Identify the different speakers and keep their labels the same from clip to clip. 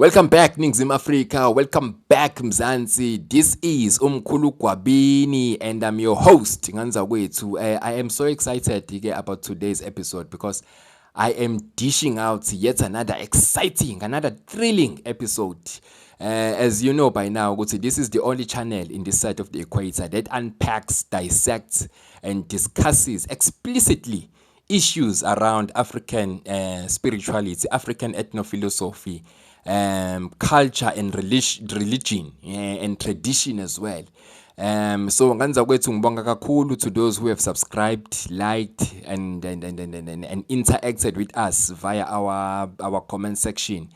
Speaker 1: Welcome back, Ningizimu Africa. Welcome back, Mzansi. This is Umkhulu Gwabini and I'm your host, Nganzakwethu. I am so excited ke about today's episode because I am dishing out yet another exciting, another thrilling episode. As you know by now, ukuthi this is the only channel in this side of the equator that unpacks, dissects and discusses explicitly issues around African spirituality, African ethnophilosophy, culture and religion and tradition as well. So nganzakwethu, ngibonga kakhulu to those who have subscribed, liked and interacted with us via our comment section.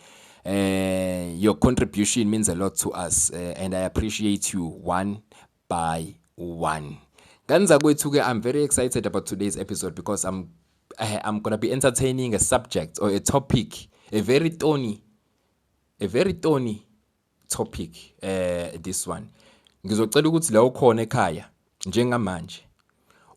Speaker 1: Your contribution means a lot to us and I appreciate you one by one. Nganzakwethu ke, I'm very excited about today's episode because I'm going to be entertaining a subject or a topic, a very thorny topic, this one. Ngizocela ukuthi la ukhona ekhaya njengamanje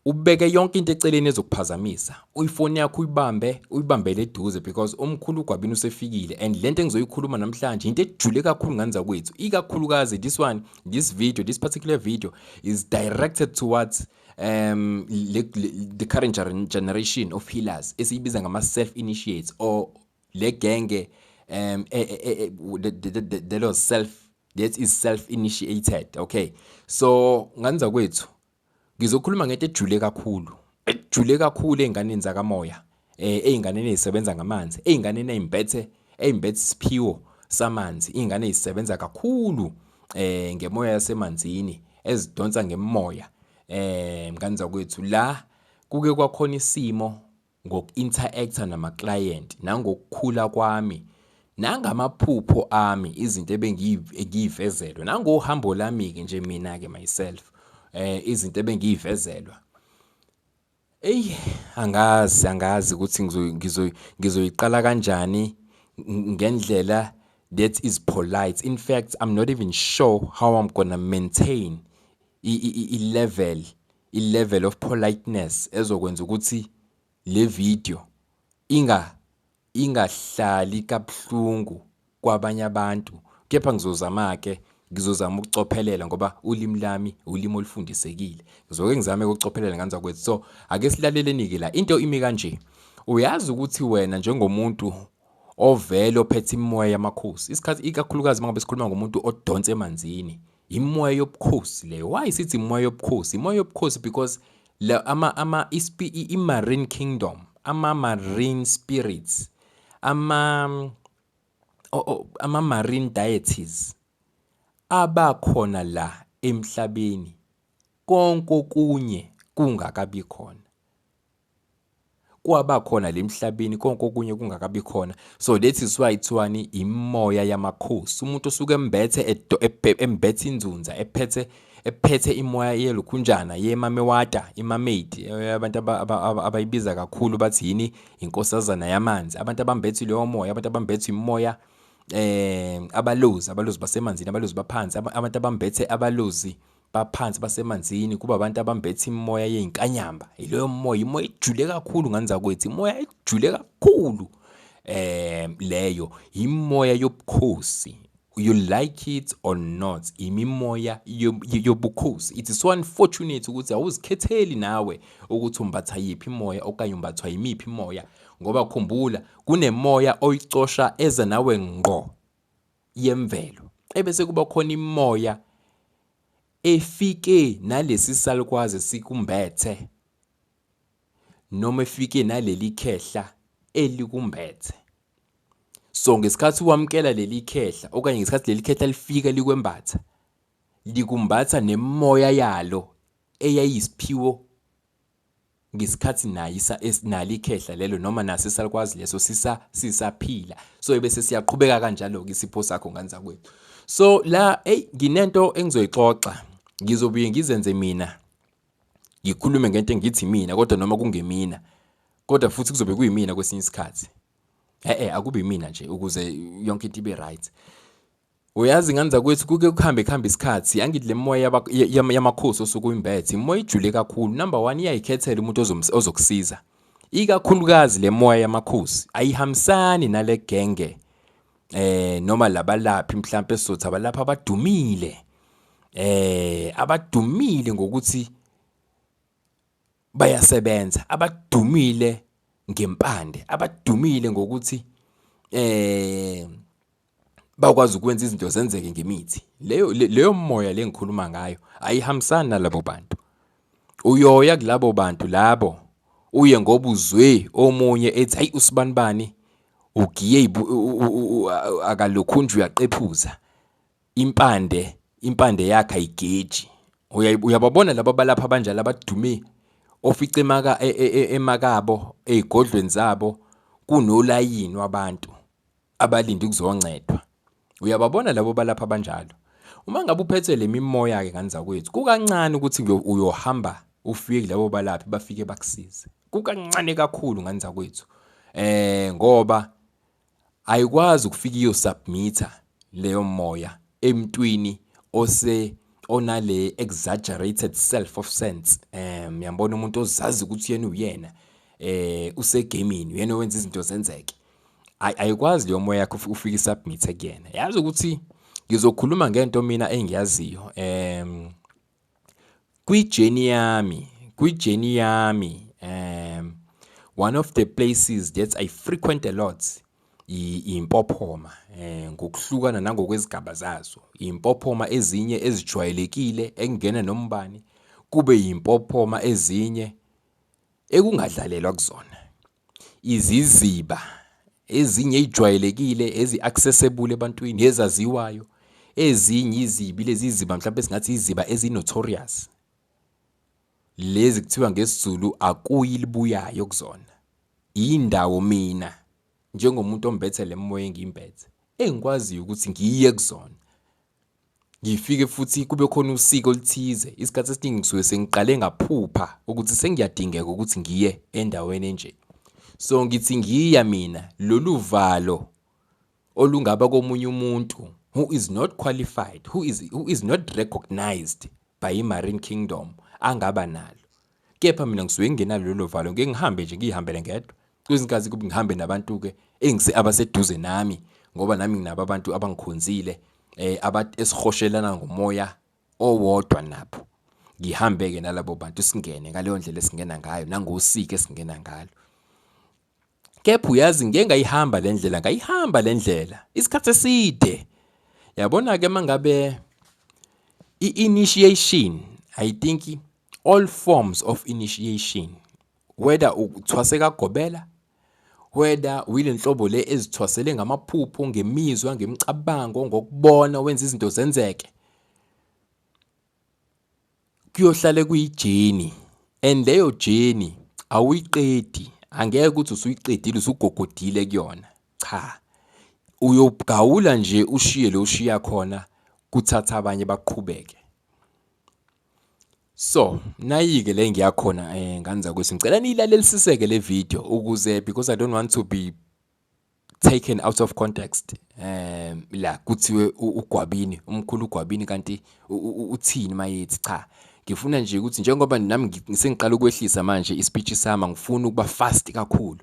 Speaker 1: ubeke yonke into eceleni ezokuphazamisa. Uyifoni yakho uyibambe, uyibambele eduze because Umkhulu Gwabini usefikile and lento engizoyikhuluma namhlanje into ejule kakhulu, nganzakwethu. Ikakhulukazi this one, this video, this particular video is directed towards the current generation of healers esiyibiza ngama self initiates or le genge the was self that is self initiated. Okay, so nganzakwethu, ngizokhuluma ngento ejule kakhulu, ejule kakhulu einganeni zakamoya, einganeni ezisebenza ngamanzi, einganeni ezimbethe isiphiwo samanzi, ingane ezisebenza kakhulu ngemoya yasemanzini, ezidonsa ngemoya. Nganzakwethu, la kuke kwakhona isimo ngoku-interacta nama-client nangokukhula kwami nangamaphupho ami, izinto ebengiyivezelwa nangohambo lami-ke nje mina-ke myself, izinto ebengiyivezelwa. Eyi, angazi ukuthi ngizoyiqala kanjani ngendlela that is polite. In fact, I'm not even sure how I'm gonna maintain i-level of politeness ezokwenza ukuthi le video ingahlali kabuhlungu kwabanye abantu. Kepha ngizozama-ke, ngizozama ukucophelela ngoba ulimi lami ulimi olufundisekile. Ngizoke ngizame ukucophelela, nganzakwethu. So ake silaleleni-ke la, into imi kanje. Uyazi ukuthi wena njengomuntu ovele ophethe imimoya yamakhosi, isikhathi ikakhulukazi uma ngabe sikhuluma ngomuntu odonsa emanzini, imoya yobukhosi leyo. Why sithi imoya yobukhosi? Imoya yobukhosi because la ama i-marine kingdom, ama-marine spirits, ama-marine deities abakhona la emhlabeni konke okunye kungakabi khona. Kwaba khona la emhlabeni konke okunye kungakabi khona. So that is why kuthiwani? Imoya yamakhosi. Umuntu osuke embethe, embethe inzunza, ephethe imoya yelokhunjana yemamewata, i-mermaid, abantu abayibiza kakhulu bathi yini? Inkosazana yamanzi. Abantu abambethe leyo moya, abantu abambethe imoya, abalozi basemanzini, abalozi baphansi, abantu abambethe, abalozi baphansi basemanzini, kuba abantu abambethe imoya yezinkanyamba. Ileyo moya, imoya ejule kakhulu, nganzakwethu, imoya ejule kakhulu. Leyo imoya yobukhosi, you like it or not, imimoya yobukhosi. It is so unfortunate ukuthi awuzikhetheli nawe ukuthi umbatha yiphi imoya okanye umbathwa yimiphi imoya, ngoba khumbula kunemoya oyicosha eza nawe ngqo yemvelo, ebese kuba khona imoya efike nalesi salukwazi sikumbethe noma efike naleli khehla elikumbethe. So ngesikhathi wamukela leli khehla okanye ngesikhathi leli khehla lifika likwembatha, likumbatha nemoya yalo eyayisiphiwo ngesikhathi naye nalo ikhehla lelo noma naso isalukwazi leso sisaphila. So bese siyaqhubeka kanjalo-ke isipho sakho, nganzakwethu. So la, eyi, nginento engizoyixoxa, ngizobuye ngizenze mina ngikhulume ngento engithi mina, kodwa noma kungemina, kodwa futhi kuzobe kuyimina kwesinye isikhathi. Akube imina nje ukuze yonke into ibe right. Uyazi, nganzakwethu, kuke kuhambe kuhambe isikhathi, angithi le moya yamakhosi osuke uyimbethe, imoya ijule kakhulu. Number one, iyayikhethela umuntu ozokusiza. Ikakhulukazi le moya yamakhosi ayihambisani nale genge. Noma labalaphi mhlampe sizothi abalaphi abadumile, abadumile ngokuthi bayasebenza, abadumile ngempande, abadumile ngokuthi bakwazi ukwenza izinto zenzeke ngemithi. Leyo moya le engikhuluma ngayo ayihambisani nalabo bantu. Uyoya kulabo bantu labo uye ngoba uzwe omunye ethi hayi usibanibani ugiye akalokhu nje uyaqephuza impande yakhe ayigeji. Uyababona laba balapha abanjalo abadume ofice emakabo ey'godlweni zabo kunolayini wabantu abalinde ukuzoncedwa. Uyababona labo balapha abanjalo. Uma ngabe uphethe le mimoya-ke ngane zakwethu, kukancane ukuthi uyohamba ufike kulabo balaphi bafike bakusize. Kukancane kakhulu ngane zakwethu. Ngoba ayikwazi ukufika iyosubmitha leyo moya emntwini onale exaggerated self of sense. Uyambona umuntu ozazi ukuthi yena uyena, usegamini, uyena owenza izinto zenzeke. Ayikwazi leyo moya yakho ufike isubmithe kuyena. Yazi ukuthi ngizokhuluma ngento mina engiyaziyo. Kwi-journey yami, one of the places that I frequent a lot impophoma, ngokuhlukana nangokwezigaba zazo. Impophoma ezinye ezijwayelekile ekungena nombani, kube yimpophoma ezinye ekungadlalelwa kuzona. Iziziba ezinye ejwayelekile ezi-accessible ebantwini ezaziwayo, ezinye izibi lezi iziba mhlawumbe singathi iziba ezi-notorious, lezi kuthiwa ngesiZulu akuyi libuyayo kuzona. Indawo mina njengomuntu ombethe le moya engiyimbethe engikwaziyo ukuthi ngiye kuzona, ngifike futhi kube khona usiko oluthize. Isikhathi esiningi ngisuke sengiqale ngaphupha ukuthi sengiyadingeka ukuthi ngiye endaweni enje. So ngithi ngiya mina lolu valo olungaba komunye umuntu who is not qualified, who is not recognized by i-Marine Kingdom angaba nalo. Kepha mina ngisuke ngingenalo lolo valo, ngeke ngihambe nje ngiyihambele ngedwa. Kwezinye izikhathi kube ngihambe nabantu-ke abaseduze nami, ngoba nami nginabo abantu abangikhonzile, esihoshelana ngomoya owodwa nabo. Ngihambe-ke nalabo bantu singene ngaleyo ndlela esingena ngayo nangosiko esingena ngalo. Kepha uyazi ngike ngayihamba le ndlela, ngayihamba le ndlela isikhathi eside. Yabona-ke mangabe i-initiation, I think all forms of initiation, whether uthwase kagobela, whether uyile nhlobo le ezithwasele ngamaphupho, ngemizwa, ngemicabango, ngokubona wenza izinto zenzeke, kuyohlale kuyijeni, and leyo jeni awuyiqedi. Angeke ukuthi usuyiqedile usugogodile kuyona, cha, uyogawula nje ushiye lo ushiya khona, kuthatha abanye baqhubeke. So nayi-ke le ngiyakhona ngane zakwethu, ngicela niyilalelisise-ke le video ukuze, because I don't want to be taken out of context. La kuthiwe uGwabini, umkhulu uGwabini kanti uthini mayethi cha. Ngifuna nje ukuthi njengoba nami sengiqala ukwehlisa manje ispeech sami, angifuni ukuba fast kakhulu.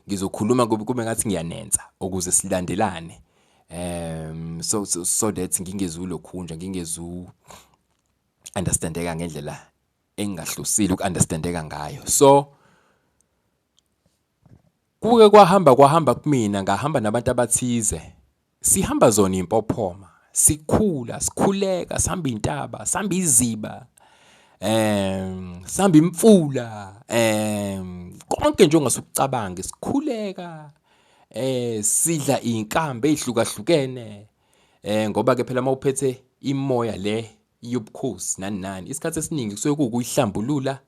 Speaker 1: Ngizokhuluma kube ngathi ngiyanensa ukuze silandelane. So that ngingezulokhunja, ngingezu understandeka ngendlela engingahlosile uku-understandeka ngayo. So kuke kwahamba kumina, ngahamba nabantu abathize, sihamba zona impophoma, sikhula, sikhuleka, sihamba intaba, sihamba iziba, sihamba imfula, konke nje ongasukucabange, sikhuleka, sidla iy'nkambi ey'hlukahlukene, ngoba ke phela mawuphethe imoya le yobukhosi nani nani, isikhathi esiningi kusuke kuwukuyihlambulula,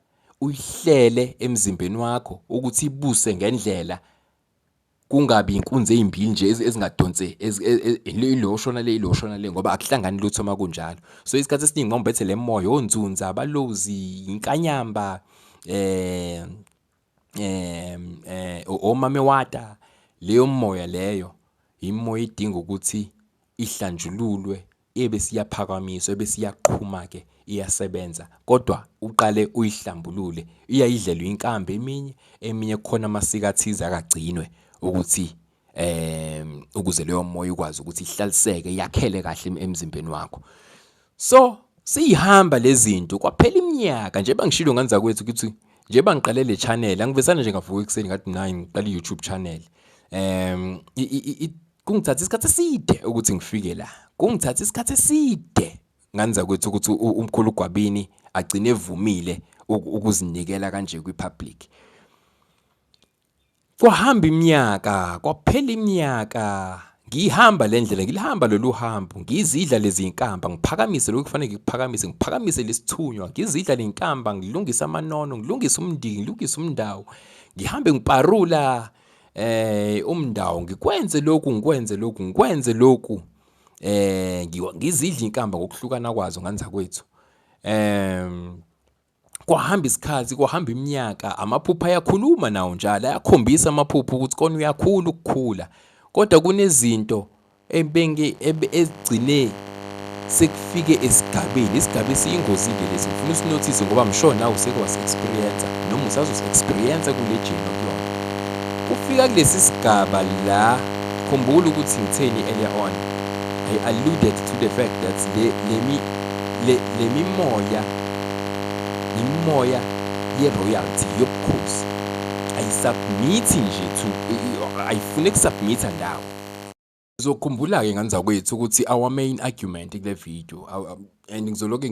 Speaker 1: uyihlele emzimbeni wakho ukuthi ibuse ngendlela, kungabi inkunzi ezimbili nje ezingadonse ilo shona le, ilo shona le, ngoba akuhlangani lutho uma kunjalo. So isikhathi esiningi uma ubethe le moya, onzunza, abalozi, inkanyamba, omamewata, leyo moya leyo imoya idinga ukuthi ihlanjululwe, ebese iyaphakamiswa, ebese iyaqhuma-ke, iyasebenza. Kodwa uqale uyihlambulule, iyayidlelwa inkambi eminye, eminye kukhona amasiko athize akagcinwe ukuthi Ukuze leyo moya ikwazi ukuthi ihlaliseke, yakhele kahle emzimbeni wakho. So siyihamba lezinto kwaphela iminyaka nje bangishilo nganza kwethu ukuthi njengoba ngiqale le channel, angivesana nje ngavuka ekuseni ngathi 9 ngiqala i-YouTube channel. Kungithatha isikhathi eside ukuthi ngifike la, kungithatha isikhathi eside nganza kwethu ukuthi umkhulu Gwabini agcine evumile ukuzinikela kanje kwi-public. Kwahamba iminyaka, kwaphela iminyaka, ngiyihamba le ndlela, ngilihamba lolu hambo, ngizidla lezi nkamba, ngiphakamise lokhu kufanele ngikuphakamise, ngiphakamise lesithunywa, ngizidla le nkamba, ngilungise amanono, ngilungise umndiki, ngilungise umndawo, ngihambe ngiparula umndawo, ngikwenze lokhu, ngikwenze lokhu, ngikwenze lokhu, ngizidla inkamba ngokuhlukana kwazo nganza kwethu. Kwahamba isikhathi, kwahamba iminyaka, amaphupho ayakhuluma nawo njalo, ayakhombisa amaphupho ukuthi kona uyakhula ukukhula, kodwa kunezinto ezigcine sekufike esigabeni, isigaba esiyingozi-ke lesi, ngifuna usinothise ngoba I'm sure nawe useke wasi-experience noma usazosi-experience kule journey okuyona. Kufika kulesi sigaba la, khumbula ukuthi ngitheni earlier on, I alluded to the fact that le mimoya, imimoya ye-royalty, yobukhosi, ayisubmithi nje to, ayifuni ukusubmitha ndawo. Ngizokhumbula-ke ngane zakwethu ukuthi our main argument kule video, and ngizoloke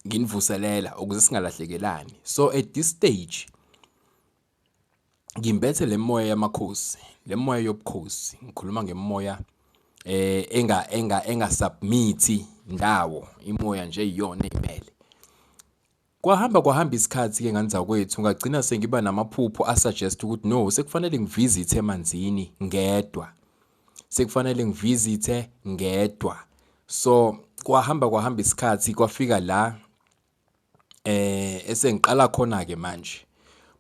Speaker 1: nginivuselela ukuze singalahlekelani. So at this stage ngimbethe le moya yamakhosi, le moya yobukhosi, ngikhuluma ngemoya engasubmithi ndawo, imoya nje iyona eyimele. Kwahamba kwahamba isikhathi-ke ngane zakwethu, ngagcina sengiba namaphupho asuggest ukuthi no, sekufanele ngivisithe emanzini ngedwa, sekufanele ngivisithe ngedwa. So kwahamba kwahamba isikhathi, kwafika la esengiqala khona-ke manje.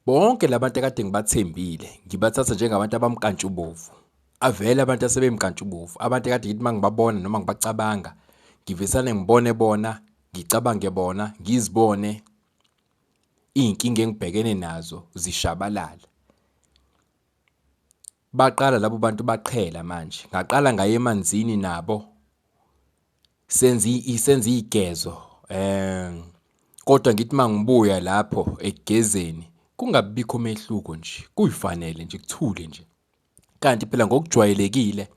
Speaker 1: Bonke labantu ekade ngibathembile ngibathatha njengabantu abamkantshubovu, avele abantu asebemkantshubovu, abantu ekade ngithi mangibabona noma ngibacabanga ngivesane ngibone bona, ngicabange bona, ngizibone iy'nkinga engibhekene nazo zishabalala. Baqala labo bantu baqhela manje, ngaqala ngaye emanzini nabo, senza igezo, kodwa ngithi mangibuya lapho ekugezeni kungabikho mehluko nje, kuyifanele nje, kuthule nje. Kanti phela ngokujwayelekile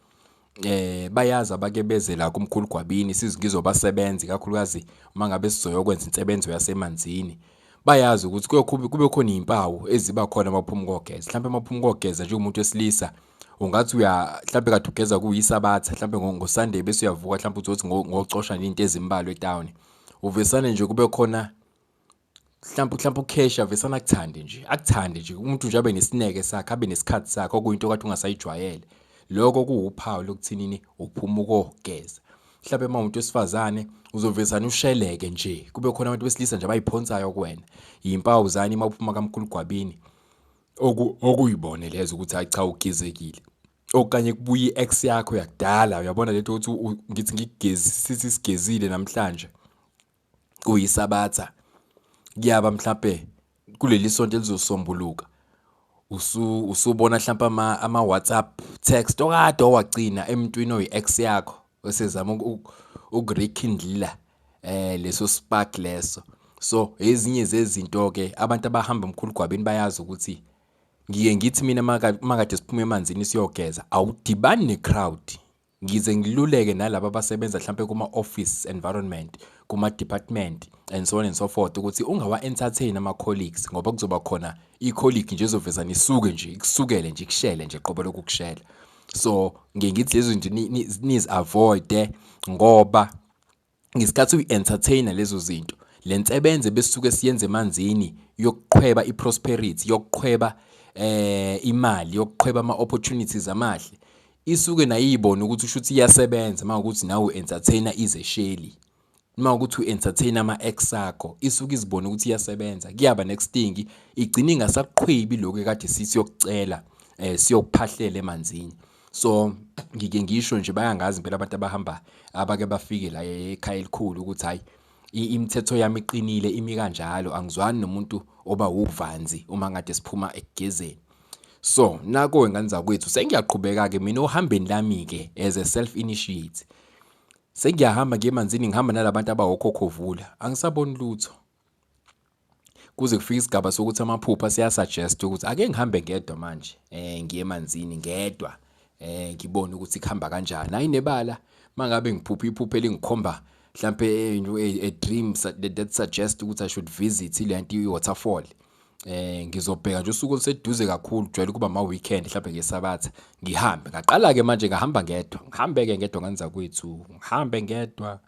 Speaker 1: bayazi abake beze la kumkhulu Gwabini, ngizobasebenza ikakhulukazi uma ngabe sizoyokwenza insebenzo yasemanzini. Bayazi ukuthi kube khona iy'mpawu eziba khona uma uphuma ukogeza. Mhlampe uma uphuma ukogeza njengomuntu wesilisa, ungathi mhlampe kade ugeza kuyisabatha, mhlampe ngoSunday bese uyavuka mhlampe uthi ngocosha nje iy'nto ezimbalwa etawuni. Uvesane nje kube khona mhlampe ucash avesane akuthande nje, akuthande nje umuntu nje abe nesineke sakhe, abe nesikhathi sakhe, okuyinto okade ungasayijwayele. Lokho kuwuphawu lokuthinini uphuma ukogeza. Mhlampe uma umuntu wesifazane uzovesane usheleke nje, kube khona abantu besilisa nje abayiphonsayo kuwena. Yimpawu zani uma uphuma kamkhulu Gwabini okuyibone lezo ukuthi hayi cha ugezekile. Okanye kubuye i-ex yakho yakudala, uyabona lento ukuthi ngithi ngikugezi, sithi sigezile namhlanje kuyisabatha, kuyaba mhlampe kuleli sonto elizosombuluka usubona mhlampe ama-WhatsApp text okade owagcina emntwini oyi-ex yakho osezama ukurekindlela leso spark leso. So ezinye zezinto ke abantu abahamba emkhulu Gwabini bayazi ukuthi ngiye ngithi mina makade siphume emanzini siyogeza, awudibani ne-crowd. Ngize ngiluleke nalabo abasebenza mhlampe kuma-office environment, kuma-department and so on and so forth, ukuthi ungawa-entertain ama-colleagues, ngoba kuzoba khona i-colleague nje ezovezana isuke nje, ikusukele nje, ikushele nje qobo lokukushela. So ngiye ngithi lezo zinto nizi-avoid-e, ngoba ngesikhathi uyi-entertain-a lezo zinto, le nsebenzo ebesisuke siyenza emanzini yokuqhweba i-prosperity, yokuqhweba imali, yokuqhweba ama-opportunities amahle, isuke nayo iyibone ukuthi kusho ukuthi iyasebenza uma kuwukuthi nawe u-entertain-a izesheli, uma kuwukuthi u-entertain-a ama-ex akho, isuke izibone ukuthi iyasebenza. Kuyaba next thing igcine ingasaqhwebi lokhu ekade siyokucela, siyokuphahlela emanzini. So ngike ngisho nje, bayangazi impela abantu abahamba abake bafike la ekhaya elikhulu ukuthi hhayi imithetho yami iqinile, imi kanjalo, angizwani nomuntu oba wuvanzi uma ngade siphuma ekugezeni. So nako ngane zakwethu, sengiyaqhubeka-ke mina ohambeni lami-ke as a self initiate. Sengiyahamba ngiye emanzini, ngihamba nalabantu abawokhokhovula, angisaboni lutho. Kuze kufike isigaba sokuthi amaphupho aseyasuggest ukuthi ake ngihambe ngedwa manje, ngiye emanzini ngedwa, ngibone ukuthi kuhamba kanjani. Hhayi nebala mangabe ngiphupha iphupho elingikhomba mhlampe a dream that suggest ukuthi I should visit ile nto i-waterfall. Ngizobheka nje usuku oluseduze kakhulu, kujwayele ukuba ama-weekend mhlampe ngeSabatha, ngihambe. Ngaqala-ke manje ngahamba ngedwa, ngihambe-ke ngedwa ngane zakwethu, ngihambe ngedwa,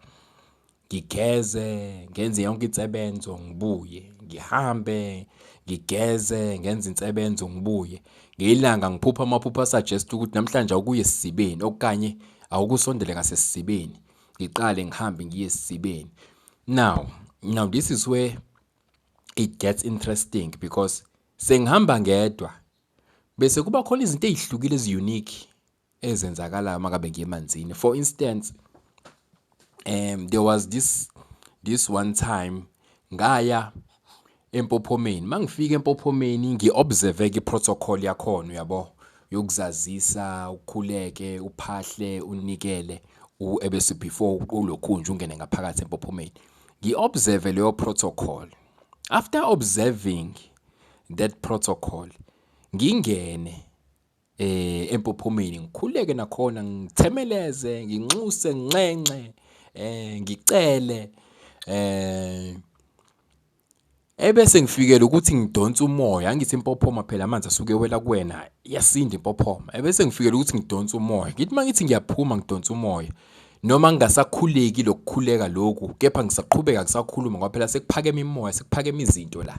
Speaker 1: ngigeze, ngenze yonke insebenzo ngibuye, ngihambe, ngigeze, ngenze insebenzo ngibuye. Ngelanga ngiphupha amaphupho a-suggest ukuthi namhlanje awukuye esizibeni okanye awukusondele ngasesizibeni. Ngiqale ngihambe ngiye esizibeni. Now this is where it gets interesting because sengihamba ngedwa bese kuba khona izinto ezihlukile ezi-unique ezenzakalayo uma ngabe ngiye emanzini. For instance, there was this one time ngaya empophomeni. Mangifika empophomeni ngi-observe-ke i-protocol yakhona, uyabo, yokuzazisa, ukhuleke, uphahle, unikele, ebese before ulokhunja ungene ngaphakathi empophomeni. Ngi-observe leyo protocol. After observing that protocol, ngingene empophomeni, ngikhuleke nakhona, ngithemeleze, nginxuse, nginxenxe, ngicele, ebese ngifikela ukuthi ngidonse umoya. Angithi impophoma phela amanzi asuke ewela kuwena, iyasinda impophoma. Ebese ngifikela ukuthi ngidonse umoya, ngithi uma ngithi ngiyaphuma ngidonsa umoya, noma ngingasakhuleki lokukhuleka lokhu, kepha ngisaqhubeka ngisakhuluma ngoba phela sekuphakeme imimoya, sekuphakeme izinto la.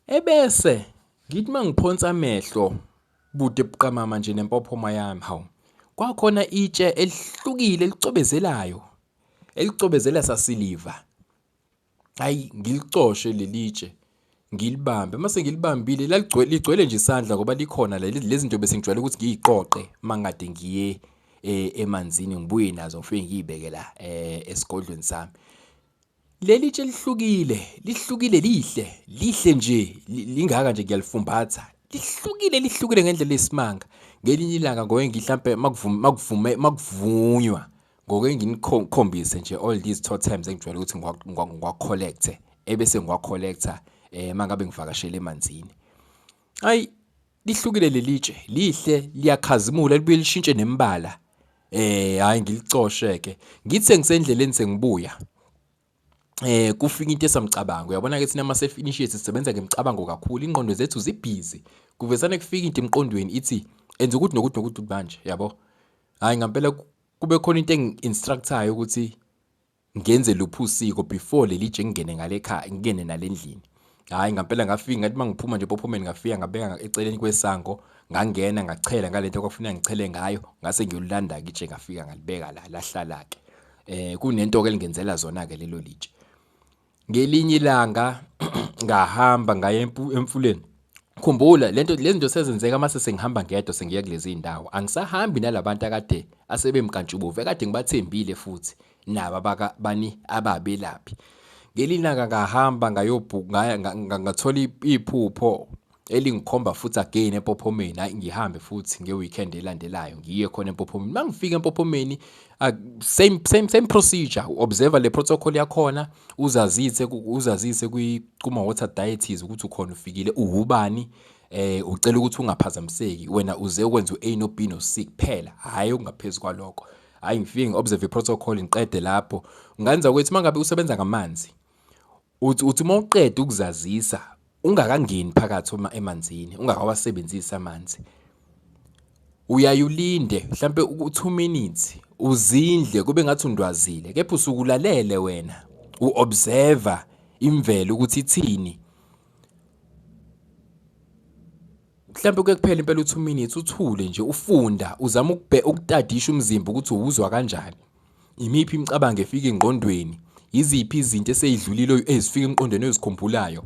Speaker 1: Ebese ngithi uma ngiphonsa amehlo bude buqamama nje nempophoma yami, hawu, kwakhona itshe elihlukile elicwebezelayo, elicwebezela sasiliva. Hhayi, ngilicoshe leli tshe, ngilibambe, mase ngilibambile laligcwele, ligcwele nje isandla ngoba likhona la, lezi zinto bese ngijwayele ukuthi ngiyiqoqe uma ngikade ngiye emanzini, ngibuye nazo ngifike ngiy'beke la esigodlweni sami. Leli tshe lihlukile, lihlukile lihle, lihle nje, lingaka nje ngiyalifumbatha. Lihlukile, lihlukile ngendlela eyisimanga. Ngelinye ilanga ngoke ngihlampe makuvume makuvunywa, ngoke nginikhombise nje all these totems engijwayele ukuthi ngiwa-collect-e, ebese ngiwa-collect-a uma ngabe ngivakashele emanzini. Hhayi, lihlukile leli tshe, lihle, liyakhazimula, libuye lishintshe nemibala. Hhayi ngilicoshe-ke, ngithi sengisendleleni sengibuya, kufika into esamcabango. Uyabona-ke thina ama-self initiates sisebenza ngemicabango kakhulu, ingqondo zethu zibhizi. Kuvesane kufika into emqondweni ithi enza ukuthi nokuthi nokuthi manje, yabo. Hhayi ngampela kube khona into engi-instruct-ayo ukuthi ngenze luphi usiko before leli tshe ngingene ngale ekhaya, ngingene nale ndlini. Hhayi ngampela ngafika ngathi uma ngiphuma nje empophomeni ngafika ngabeka eceleni kwesango, ngangena ngachela ngale nto okwakufuneka ngichele ngayo, ngase ngiyolilanda-ke itshe ngafika ngalibeka la, lahlala-ke. Kunento-ke elingenzela zona-ke lelo litshe. Ngelinye ilanga ngahamba ngaya emfuleni. Khumbula lento lezi zinto sezenzeka mase sengihamba ngedwa sengiya kulezi zindawo. Angisahambi nalabantu akade asebemkantshubovu ekade ngibathembile futhi nabo abaka bani ababelaphi. Ngelinye ilanga ngahamba ngayobhuka ngathola iphupho elingikhomba futhi again empophomeni. Hhayi ngihambe futhi nge-weekend elandelayo ngiye khona empophomeni. Uma ngifika empophomeni same same same procedure, u-observe le protocol yakhona, uzazise uzazise kuma-water deities ukuthi ukhona ufikile, uwubani, ucela ukuthi ungaphazamiseki, wena uze ukwenza u-A no-B no-C kuphela, hhayi okungaphezu kwalokho. Hhayi ngifike ngi-observe i-protocol ngiqede lapho. Ngane zakwethu uma ngabe usebenza ngamanzi, uthi uma uqeda ukuzazisa ungakangeni phakathi uma emanzini, ungakawasebenzisi amanzi, uyaye ulinde mhlampe u-2 minutes uzindle kube ngathi undwazile, kepha usuke ulalele wena u-observe imvelo ukuthi ithini. Mhlampe kuye kuphele impela u-2 minutes uthule nje ufunda uzama ukutadisha umzimba ukuthi uwuzwa kanjani. Imiphi imicabango efika engqondweni, yiziphi izinto eseyidlulile ezifika emqondweni ozikhumbulayo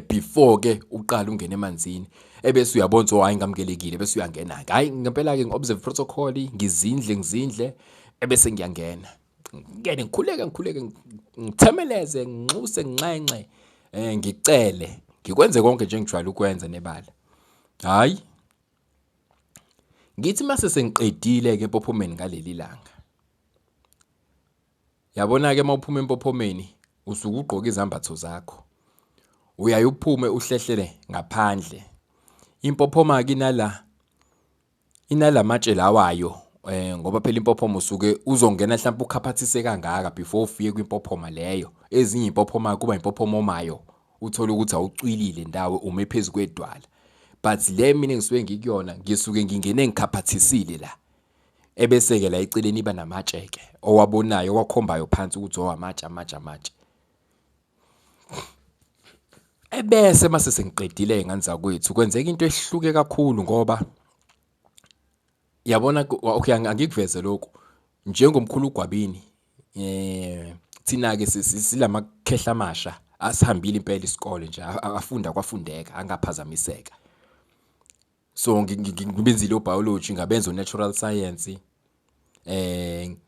Speaker 1: before ke uqala ungene emanzini, ebese uyabona ukuthi hhayi ngamukelekile, bese uyangena-ke. Hhayi ngempela-ke ngi-observe protocol, ngizindle ngizindle ebese ngiyangena. Ngingene ngikhuleke ngikhuleke ngithemeleze nginxuse nginxenxe ngicele ngikwenze konke nje engijwayele ukwenza nebala. Hayi, ngithi mase sengiqedile ke empophomeni ngaleli langa. Yabona ke mawuphuma empophomeni usuke ugqoke izambatho zakho. Uyaye uphume uhlehlele ngaphandle. Impophoma ke inala inalamatshe lawayo ngoba phela impophoma usuke uzongena mhlawumbe ukhaphathise kangaka before ufike kwimpophoma leyo. Ezinye impophoma kuba impophoma omayo, uthole ukuthi awucwilile ndawo, ume phezu kwedwala. But le mina engisuke ngikuyona, ngisuke ngingene ngikhaphathisile la. Ebese-ke la eceleni iba namatshe-ke owabonayo, owakhombayo phansi ukuthi oh, amatshe, amatshe, amatshe. Ebese mase sengiqedile ngane zakwethu, kwenzeka into ehluke kakhulu ngoba yabona, okay, angikuveze lokhu njengomkhulu uGwabini. Thina-ke silamakhehla amasha asihambile impela isikole nje, afunda kwafundeka, angaphazamiseka. So ngibenzile o-biology, ngabenza o-natural science.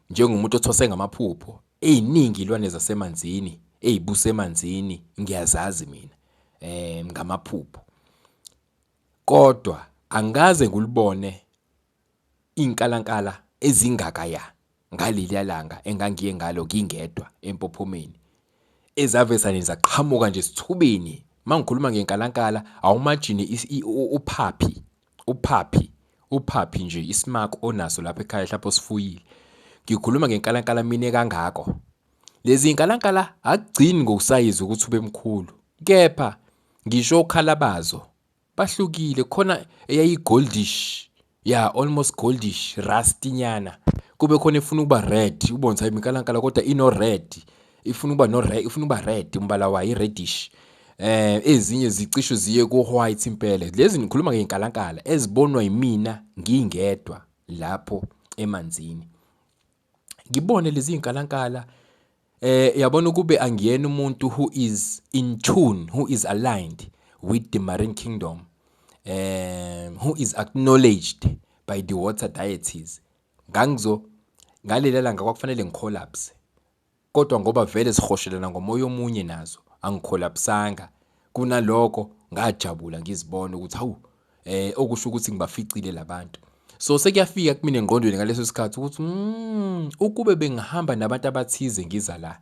Speaker 1: Njengomuntu othwase ngamaphupho, ey'ningi iy'lwane zasemanzini ey'busa emanzini ngiyazazi mina ngamaphupho. Kodwa angikaze ngilubone iy'nkalankala ezingakaya ngaleliya langa engangiye ngalo ngingedwa empophomeni, ezavesane zaqhamuka nje esithubeni. Uma ngikhuluma ngenkalankala, awumajini uphaphi, uphaphi, uphaphi nje isimako onaso lapha ekhaya mhlawumbe osifuyile. Ngikhuluma ngenkalankala mina kangako. Lezi nkalankala akugcini ngokusayiza ukuthi ube mkhulu, kepha ngisho okhala bazo bahlukile. Khona eyayi-goldish, ya almost goldish, rusty nyana. Kube khona efuna ukuba red, ubone ukuthi hayi inkalankala kodwa ino-red, ifuna ukuba no-red, ifuna ukuba red umbala wayo, i-reddish. Ezinye zicishe ziye ku-white impela. Lezi ngikhuluma ngey'nkalankala ezibonwa yimina ngingedwa lapho emanzini. Ngibone lezi iy'nkalankala, yabona ukube angiyena umuntu who is in tune, who is aligned with the marine kingdom, who is acknowledged by the water deities, ngangizo ngalela langa kwakufanele ngi-collapse. Kodwa ngoba vele sihoshelana ngomoya omunye nazo, angikholapsanga. Kunaloko ngajabula ngizibona ukuthi hawu, okusho ukuthi ngibaficile labantu. So sekuyafika kumina engqondweni ngaleso sikhathi ukuthi ukube bengihamba nabantu abathize ngiza la,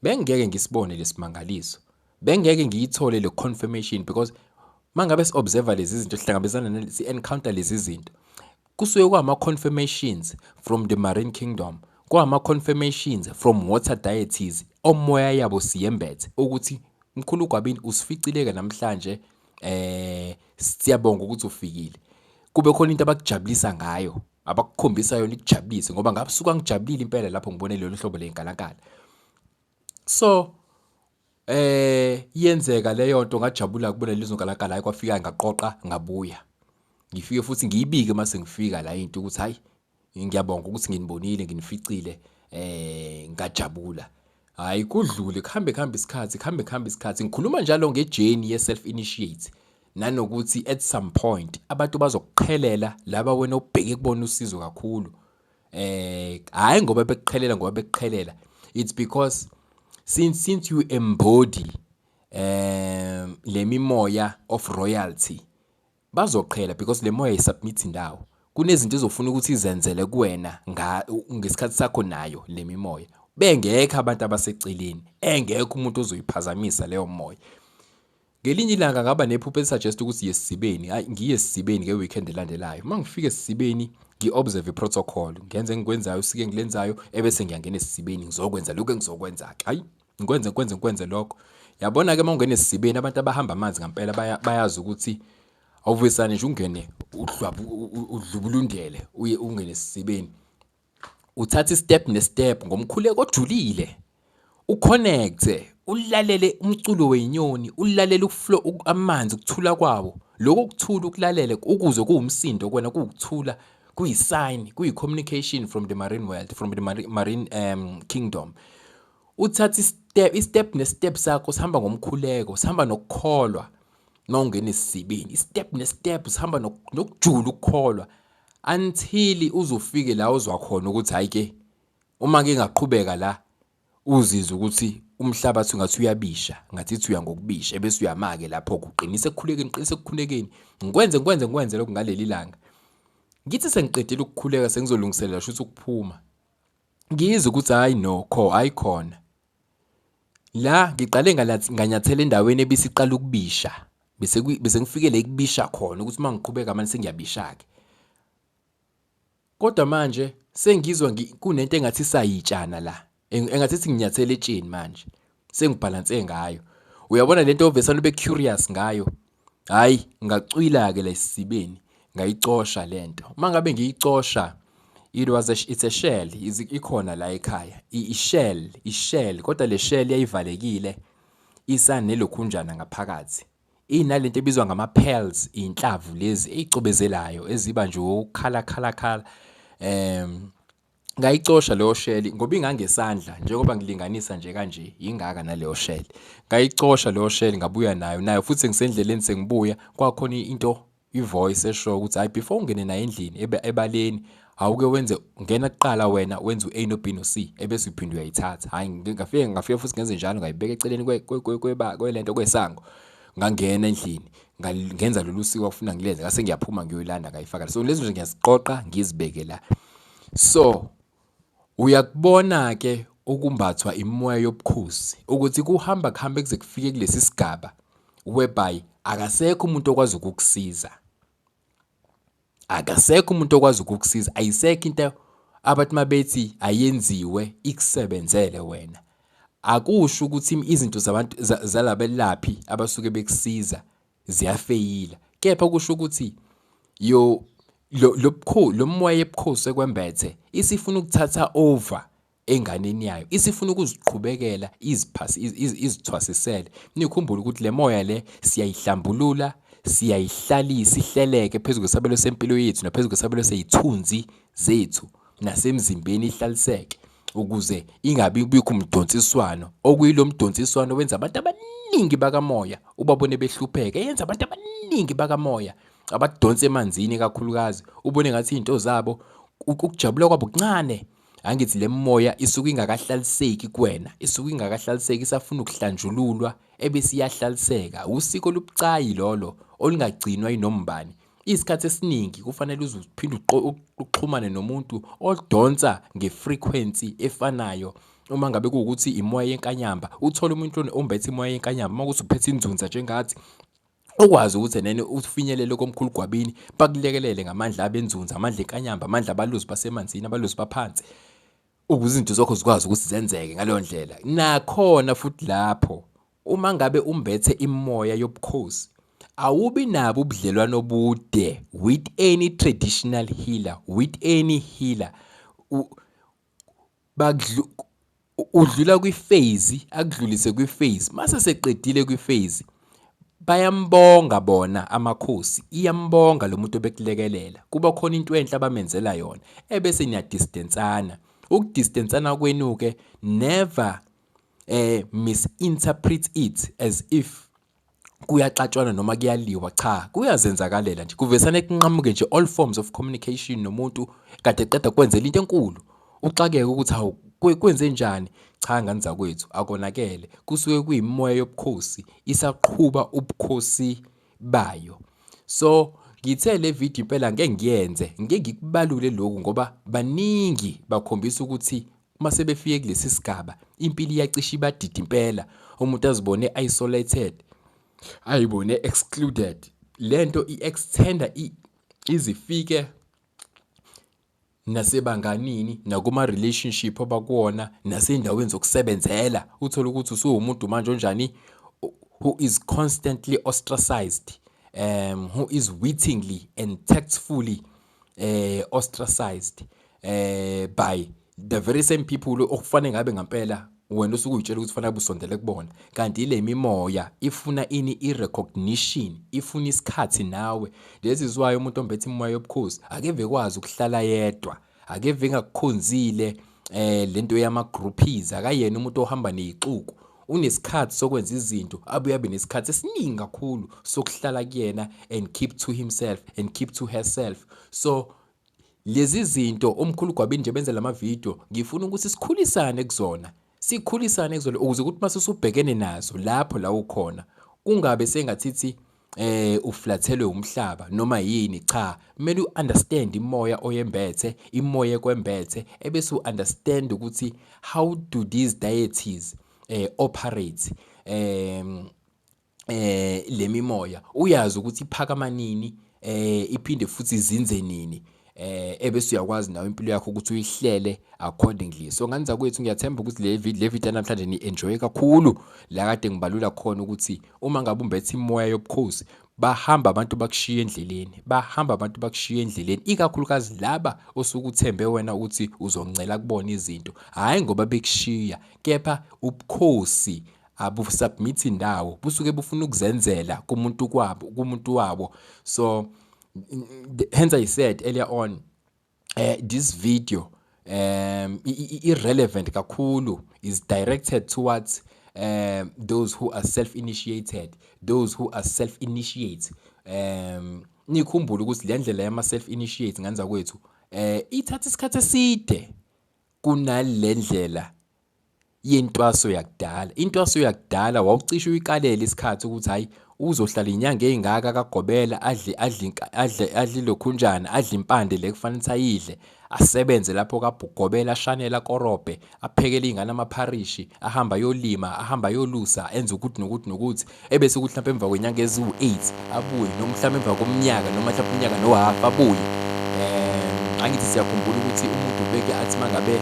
Speaker 1: bengeke ngisibone lesimangaliso, bengeke ngiyithole le confirmation, because mangabe si-observe lezi zinto, sihlangabezana, si-encounter lezi zinto, kusuke kwama-confirmations from the marine kingdom, kwama-confirmations from water deities, omoya yabo siyembethe ukuthi mkhulu Gwabini usificileke namhlanje, siyabonga ukuthi ufikile. Kube khona into abakujabulisa ngayo, abakukhombisa yona ikujabulise, ngoba ngasuka ngijabulile impela lapho ngibone lolu hlobo lenkalankala. So yenzeka leyo nto, ngajabula kubona lezo nkalankala. Hayi, kwafika ngaqoqa ngabuya. Ngifike futhi ngiyibike mase ngifika la into ukuthi hayi, ngiyabonga ukuthi nginibonile, nginificile, ngajabula. Hayi, kudlule kuhambe kuhambe isikhathi, kuhambe kuhambe isikhathi. Ngikhuluma njalo nge-journey ye-self initiate, nanokuthi at some point abantu bazokuqhelela laba wena obheke kubona usizo kakhulu. Hhayi ngoba bekuqhelela, ngoba bekuqhelela, it's because since you embody le mimoya of royalty, bazoqhela because le moya ayi-submit indawo. Kunezinto ezofuna ukuthi izenzele kuwena ngesikhathi sakho nayo le mimoya, bengekho abantu abaseceleni, engekho umuntu ozoyiphazamisa leyo moya. Ngelinye ilanga ngaba nephupho eli-suggest ukuthi siye esizibeni. Hhayi, ngiye esizibeni nge-weekend elandelayo. Uma ngifika esizibeni ngi-observe i-protocol, ngenze engikwenzayo, usiko engilenzayo, ebese ngiyangena esizibeni ngizokwenza lokhu engizokwenza-ke. Hhayi, ngikwenze ngikwenze ngikwenze lokho. Yabona-ke uma ungena esizibeni, abantu abahamba amanzi ngampela bayazi ukuthi awuvesane nje ungene udlubulundele uye ungene esizibeni. Uthatha i-step ne-step ngomkhuleko ojulile, u-connect-e, ulalele umculo wey'nyoni, ulalele ukuflow amanzi, ukuthula kwawo. Lokho kuthula ukulalele ukuzwe kuwumsindo kuwena, kuwukuthula, kuyi-sign, kuyi-communication from the marine world, from the marine kingdom. Uthathe i-step, i-step ne-step sakho sihamba ngomkhuleko, sihamba nokukholwa uma ungena esizibeni. I-step ne-step sihamba nokujula ukukholwa until uze ufike la uzwa khona ukuthi hhayi ke, uma ngingaqhubeka la Uzizwe ukuthi umhlabathi ungathi uyabisha, ngathi ithi uya ngokubisha, ebese uyama-ke lapho-ke uqinise ekukhulekeni, uqinise ekukhulekeni. Ngikwenze, ngikwenze, ngikwenze lokhu ngaleli langa. Ngithi sengiqedile ukukhuleka sengizolungiselela shuthi ukuphuma. Ngizwe ukuthi hhayi nokho, hhayi khona. La ngiqale nganyathela endaweni ebisiqala ukubisha. Bese bese ngifike la ekubisha khona ukuthi uma ngiqhubeka manje sengiyabisha-ke. Kodwa manje sengizwa kunento engathi isayitshana la. Engathi singinyathela etsheni manje. Sengibhalanse ngayo. Uyabona lento ovesane ube curious ngayo. Hayi, ngacwila ke la esisibeni, ngayicosha lento. Uma ngabe ngiyicosha it was a, it's a shell, ikhona la ekhaya. I-shell, i-shell, kodwa le shell yayivalekile isanelokhunjana ngaphakathi. Inalento ebizwa ngama-pearls, iy'nhlavu lezi ey'cwebezelayo eziba nje ukhala khala khala. Ngayicosha leyo shell ngoba ingangesandla njengoba ngilinganisa nje kanje yingaka naleyo shell. Ngayicosha leyo shell ngabuya nayo, nayo futhi sengisendleleni sengibuya kwakhona into i-voice eshoyo ukuthi hhayi before ungene nayo endlini ebaleni awuke wenze ngena kuqala wena wenze u-A no-B no-C ebese uphinde uyayithatha. Hhayi ngafike ngafika futhi ngenze njalo ngayibeka eceleni kwelento kwesango. Ngangena endlini ngenza lolu siko akufuna ngilenze ngase ngiyaphuma ngiyoyilanda ngayifaka. So lezi nje ngiyaziqoqa ngizibeke la. So uyakubona ke ukumbathwa imoya yobukhosi ukuthi kuhamba kuhambe kuze kufike kulesi sigaba whereby akasekho umuntu okwazi ukukusiza. Akasekho umuntu okwazi ukukusiza, ayisekho into abathi mabethi ayenziwe ikusebenzele wena. Akusho ukuthi izinto zabantu zalabelaphi abasuke bekusiza ziyafeyila, kepha kusho ukuthi yo lo lo moya yebukhosi ekwembethe isifuna ukuthatha over enganeni yayo, isifuna ukuziqhubekela iziphasi izithwasisele. Nikhumbule ukuthi le moya le siyayihlambulula, siyayihlalisa ihleleke phezu kwesabelo sempilo yethu naphezu kwesabelo sey'thunzi zethu nasemzimbeni ihlaliseke ukuze ingabi bikho umdonsiswano okuyilo mdonsiswano wenza abantu abaningi bakamoya ubabone behlupheka, yenza abantu abaningi bakamoya abadonsa emanzini kakhulukazi ubone ngathi izinto zabo ukujabula kwabo kuncane. Angithi le moya isuke ingakahlaliseki kuwena, isuke ingakahlaliseki isafuna ukuhlanjululwa ebese iyahlaliseka. Usiko olubucayi lolo olungagcinwa inombani. Isikhathi esiningi kufanele uze uphinde uxhumane nomuntu odonsa nge-frequency efanayo. Uma ngabe kuwukuthi imoya yenkanyamba, uthole umuntu ombethe imoya yenkanyamba, uma kuwukuthi uphethe inzunza njengathi, ukwazi ukuthi nene ufinyelele komkhulu Gwabini bakulekelele ngamandla abenzunza, amandla enkanyamba, amandla abaluzi basemanzini, abaluzi baphansi, ukuze izinto zakho zikwazi ukuthi zenzeke ngaleyo ndlela. Nakhona futhi lapho uma ngabe umbethe imoya yobukhosi awubi nabo ubudlelwano obude with any traditional healer, with any healer. Udlula kwi-phase, akudlulise kwi-phase. Mase seqedile kwi-phase, bayambonga bona amakhosi, iyambonga lo muntu obekulekelela. Kuba khona into enhle abamenzela yona, ebese niyadistensana. Ukudistensana kwenu-ke never misinterpret it as if kuyaxatshwana noma kuyaliwa, cha kuyazenzakalela nje, kuvesane kunqamuke nje all forms of communication nomuntu kade eqeda kukwenzela into enkulu, uxakeke ukuthi hawu kwenzenjani. Cha ngane zakwethu akonakele, kusuke kuyimimoya yobukhosi isaqhuba ubukhosi bayo. So ngithe le video impela ngeke ngiyenze, ngeke ngikubalule lokhu ngoba baningi bakhombisa ukuthi uma sebefike kulesi sigaba impilo iyacishe ibadide impela, umuntu azibone isolated, ayibone excluded. Lento i-extend-a izifike nasebanganini nakuma-relationship abakuwona nasey'ndaweni zokusebenzela. Uthole ukuthi usuwumuntu manje onjani, who is constantly ostracized, who is wittingly and tactfully ostracized by the very same people okufanele ngabe ngampela wena usuke uy'tshela ukuthi kufanele usondele kubona, kanti ile mimoya ifuna ini? I-recognition, ifuna isikhathi nawe. Lezi zwayo umuntu ombethe imoya yobukhosi akeve ekwazi ukuhlala yedwa, akeve engakukhonzile lento yama-groupies, akayena umuntu ohamba ney'xuku. Unesikhathi sokwenza izinto, abuye abe nesikhathi esiningi kakhulu sokuhlala kuyena and keep to himself and keep to herself. So lezi zinto omkhulu Gwabini nje benza lama video, ngifuna ukuthi sikhulisane kuzona. Sikhulisane kuzona ukuze ukuthi mase usubhekene nazo lapho la ukhona kungabe sengathithi uflathelwe umhlaba noma yini. Cha, kumele u-understand imoya oyembethe, imoya ekwembethe, ebese u-understand ukuthi how do these deities operate, le mimoya, uyazi ukuthi iphakama nini, iphinde futhi izinze nini, ebese uyakwazi nawe impilo yakho ukuthi uyihlele accordingly. So ngane zakwethu, ngiyathemba ukuthi le video namhlanje ni enjoy kakhulu, la kade ngibalula khona ukuthi uma ngabe umbethe imoya yobukhosi, bahamba abantu bakushiya endleleni, bahamba abantu bakushiya endleleni, ikakhulukazi laba osuke uthembe wena ukuthi uzoncela kubona izinto. Hhayi ngoba bekushiya, kepha ubukhosi abusubmit indawo, busuke bufuna ukuzenzela kumuntu kwabo, kumuntu wabo. So hence I said earlier on, this video irrelevant kakhulu, is directed towards those who are self-initiated, those who are self-initiate. Nikhumbule ukuthi le ndlela yama self-initiate, ngane zakwethu, ithatha isikhathi eside kunale ndlela yentwaso yakudala. Intwaso yakudala wawucishe uyikalele isikhathi ukuthi hayi, uzohlala inyanga ey'ngaka kagobela, adle adle adle adle ilokhunjana, adle impande le kufanele ukuthi ayidle, asebenze lapho kagobela, ashanele, akorobhe, aphekele iy'ngane amapharishi, ahambe ayolima, ahambe ayolusa, enze ukuthi nokuthi nokuthi, ebese kuthi mhlawumbe emva kwenyanga eziwu-8 abuye, noma mhlawumbe emva komnyaka, noma mhlawumbe unyaka nohafu abuye. Angithi siyakhumbula ukuthi umuntu ubeke athi mangabe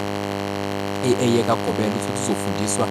Speaker 1: eye kagobela, uthi uzofundiswa